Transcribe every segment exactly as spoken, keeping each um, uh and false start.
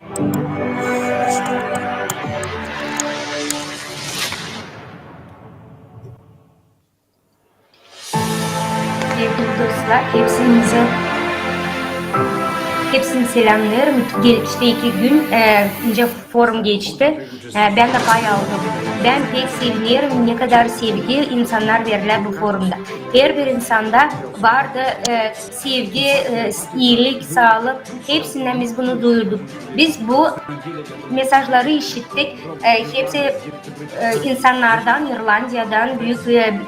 Sevgili dostlar, hepsinizi, hepsini selämneerim. Geçti iki gün, e, nicä forum geçti. E, bän dä pay aldım. Bän pek sevinerim, ne kadar sevgi insannar verlär bu forumda. Herbir insanda vardı, e, sevgi, e, iilik, saalık. Hepsindän biz bunu duyduk. Biz bu mesajları işittik. E, hepsi, e, insannardan, İrlandiyadan, Büük, e,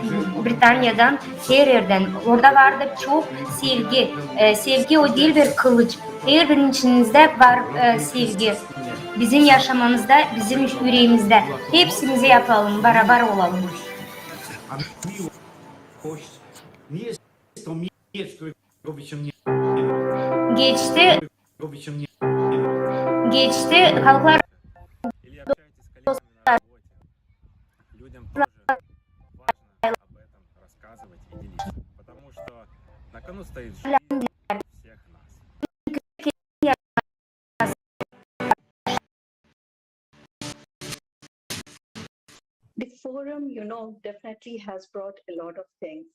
Britaniyadan, her erdän. Orada vardı çok sevgi. E, sevgi o diil bir kılıç. Herbirinizdä var, e, sevgi. Bizim yaşamamızda, bizim üreemizdä. Hepsimizi yapalım, barabar olalım. Geçti. Geçti. Halklar. Людям тоже важно об этом рассказывать и делиться, потому что на кону стоит жизнь всех нас. The forum, you know, definitely has brought a lot of things.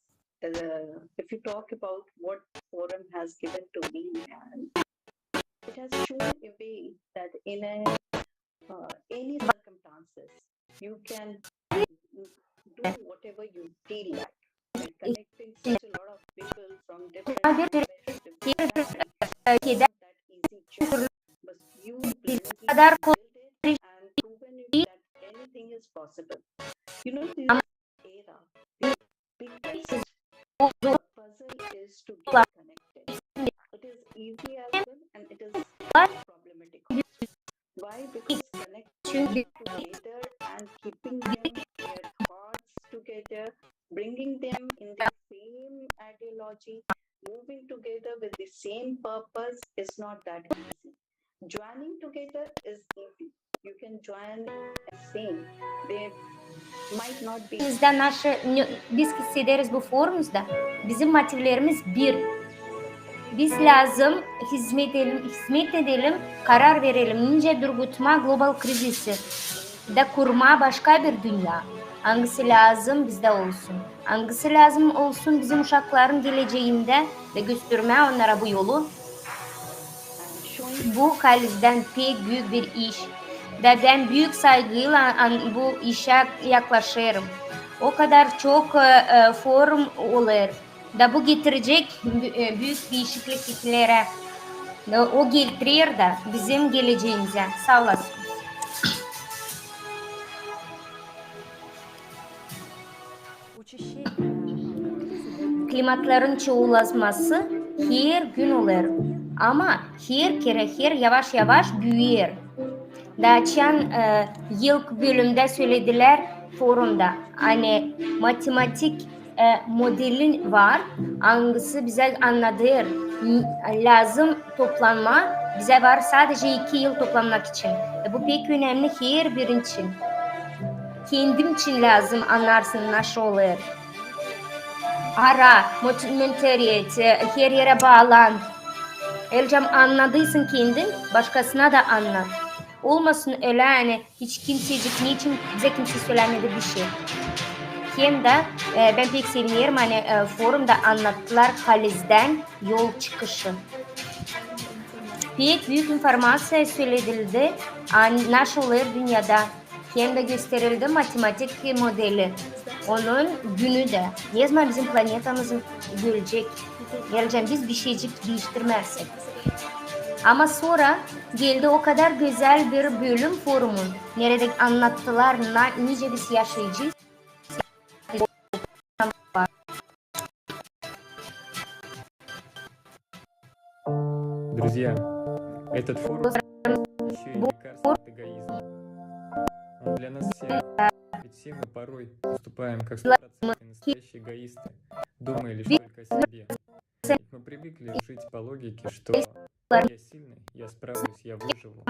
Uh, if you talk about what forum has given to me, and it has shown a way that in a, uh, any circumstances, you can do whatever you feel like. Like connecting such a lot of people from different, different backgrounds, it's not that easy job. But you bravely built it and proven it that anything is possible. You know, this era, the biggest puzzle is to get connected. It is easy as well and it is problematic also. Why? Because connecting them together and keeping them, their thoughts together, bringing them in the same ideology, moving together with the same purpose is not that easy. Joining together is easy. You can join and same. They might not be. Bizdä naşı, ne, biz hissederiz bu forumda, bizim motivlerimiz bir. Biz lääzım hizmet edelim, hizmet edelim, karar verelim, nicä durgutmaa global krizisi da kurmaa başka bir dünnä, angısı lääzım bizdä olsun, angısı lääzım olsun bizim uşakların geleceendä da göstermää onnara bu yolu. Bu halizdän pek büük bir iş. Da bän büük saygıylan an-, bu işä yaklaşêrım. O kadar çok, e, e, forum olêr. Da bu getirecek bü-, e, büük diişikliklerä. Da o getirer dä bizim geleceemizä. Saa olasın. Klimatların çoulazması her gün olêr, ama her kerä, her yavaş-yavaş büüyer. Da açan, e, ilk bölümdä söledilär forumda, ani matematik, e, modelin var, angısı bizä annadêr, n-, lääzım toplanmaa, bizä var sadece iki yıl toplanmak için. E, bu pek önemli herbiri için. Kendim için lääzım annarsın, naşı olêr. Ara, mot-, mentalitet, e, her erä baalan. Elcam annadıysın kendin, başkasına da annat. Olmasın ölä, ani hiç kimsecik, neçin bizä kimsey sölämedi bişey. Hem dä, e, bän pek sevinerim, ani, e, forumda annattılar halizdän yol çıkışı. Pek büük informaţiya söledildi, ani, naşı olêr dünnedä. Hem dä gösterildi matematik modeli. Onun günü dä. Ne zaman bizim planetamız ölecek? Elcam biz bişeycik diiştirmärsek. Ama sora geldi o kadar gözäl bir bölüm forumun, neredä annattılar, na-, nicä biz yaşayacez. Друзья, этот форум ещё и лекарство от эгоизма. Он для нас всех. Ведь все мы порой поступаем как стопроцентные настоящие эгоисты, думая лишь только о себе. Ведь мы привыкли жить по логике, что я сильный, я справлюсь, я выживу,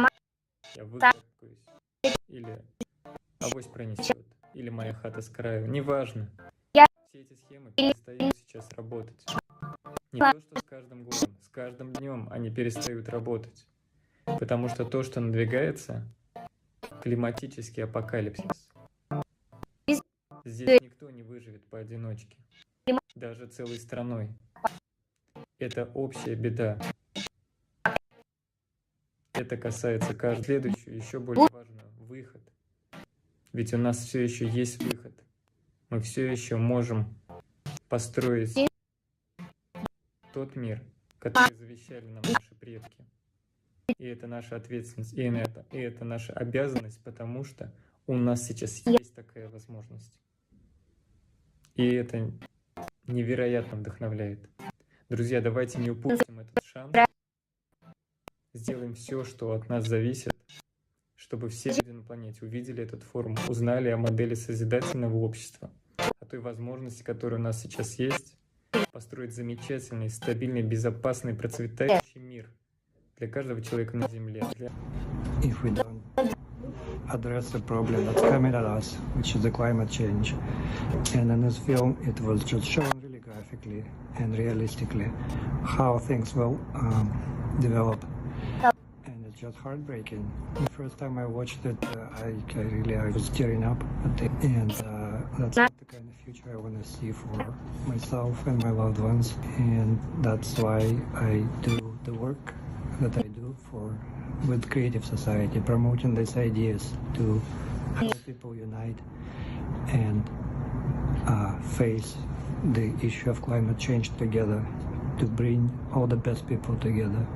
я выкарабкаюсь, или авось пронесёт, или моя хата с краю, неважно. Все эти схемы перестают сейчас работать. Не то, что с каждым годом, с каждым днём они перестают работать. Потому что то, что надвигается, климатический апокалипсис. Здесь никто не выживет поодиночке, даже целой страной. Это общая беда. Это касается каждого. Следующую, ещё более важную, выход. Ведь у нас всё ещё есть выход. Мы всё ещё можем построить тот мир, который завещали нам наши предки. И это наша ответственность, и это, и это наша обязанность, потому что у нас сейчас есть такая возможность. И это невероятно вдохновляет. Друзья, давайте не упустим этот шанс. Сделаем всё, что от нас зависит, чтобы все люди на планете увидели этот форум, узнали о модели созидательного общества, о той возможности, которая у нас сейчас есть, построить замечательный, стабильный, безопасный, процветающий мир для каждого человека на Земле. Для... If we don't address the problem that's coming at us, which is the climate change, and in this film it was just shown really graphically and realistically how things will um, develop. And it's just heartbreaking. The first time I watched it, uh, I, I really I was tearing up. At the, and uh, that's not the kind of future I want to see for myself and my loved ones. And that's why I do the work that I do for with Creative Society, promoting these ideas to help people unite and uh, face the issue of climate change together, to bring all the best people together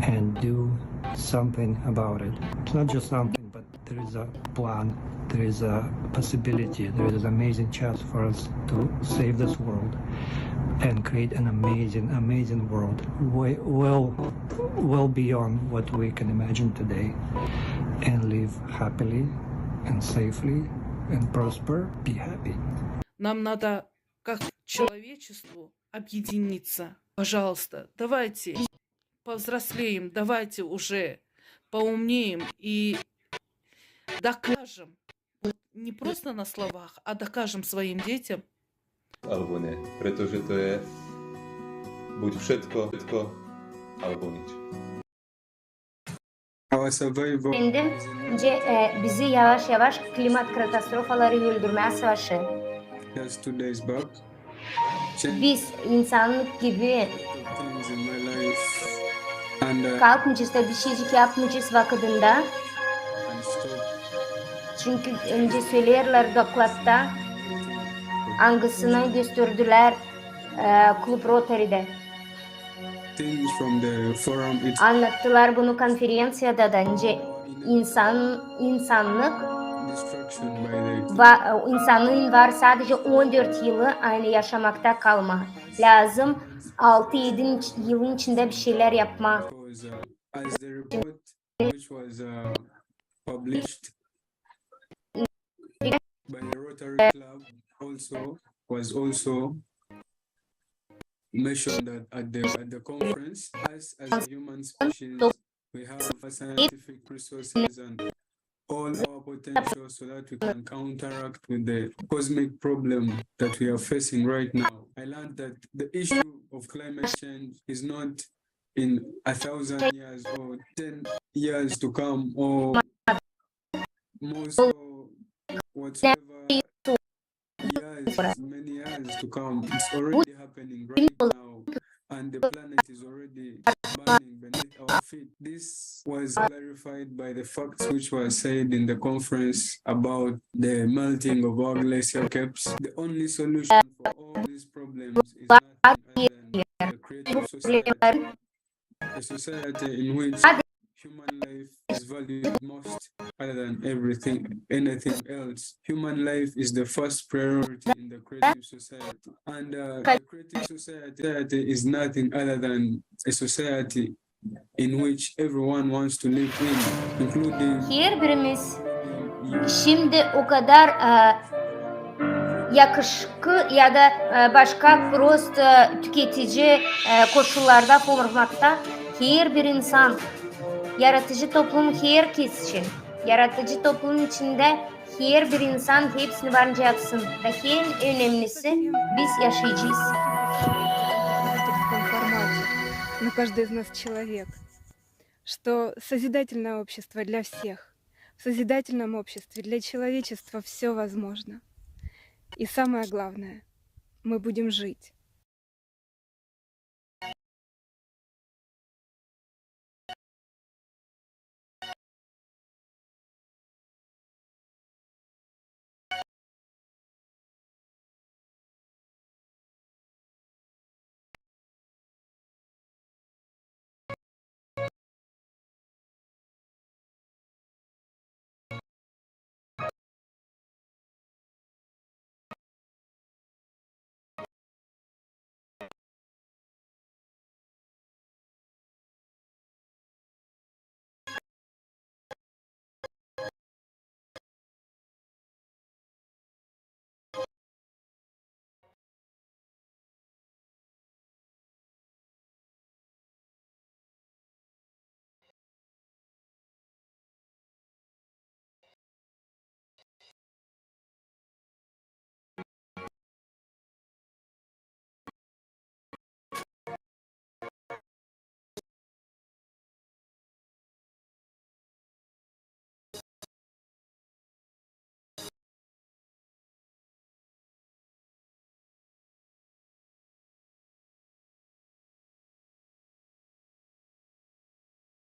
and do something about it. It's not just something, but there is a plan, there is a possibility, there is an amazing chance for us to save this world and create an amazing, amazing world, way, well, well beyond what we can imagine today, and live happily and safely and prosper, be happy. Нам надо, как человечеству, объединиться. Пожалуйста, давайте повзрослеем, давайте уже поумнеем и докажем, вот не просто на словах, а докажем своим детям. Albo nie, preto że to je buď wszecko, wszecko, albo nič. Our survival. Efendim, nicä, e, bizi yavaş-yavaş klimat katastrofaları öldürmää savaşêr. Just two days back. Biz insannık gibi kalkmayacez da, bir şeycik yapmayacez vakıdında. Çünkü öncä söleerlär dokladda, angısını gösterdilär, e, klub Rotary'de. Anlattılar bunu konferenţiyada da, nicä insan, insannık, insannıın var sadecä on dört yılı aynı yaşamakta kalmaa. Lääzım altı-edi yılın içindä bir şeylär yapmaa. By the Rotary Club also was also mentioned that at the, at the conference, us as a human species, we have our scientific resources and all our potential so that we can counteract with the cosmic problem that we are facing right now. I learned that the issue of climate change is not in a thousand years or ten years to come or more so whatsoever years, many years to come. It's already happening right now, and the planet is already burning beneath our feet. This was clarified by the facts which were said in the conference about the melting of our glacial caps. The only solution for all these problems is nothing other than the creative society. A society in which human life is valued most other than everything, anything else. Human life is the first priority in the creative society. And uh, the creative society is nothing other than a society in which everyone wants to live in, including... Herbirimiz şindi o kadar, e, yakışıklı ya da, e, başka prosto, e, tüketici, e, koşullarda bulunmakta. Herbir insan, yaradıcı toplum herkez için. Yaradıcı toplum içindä herbir insan hepsini var nicä yapsın. Da en önemlisi, biz yaşayacez. На каждого из нас человек. что созидательное общество для всех. В созидательном обществе для человечества всё возможно. И самое главное, мы будем жить.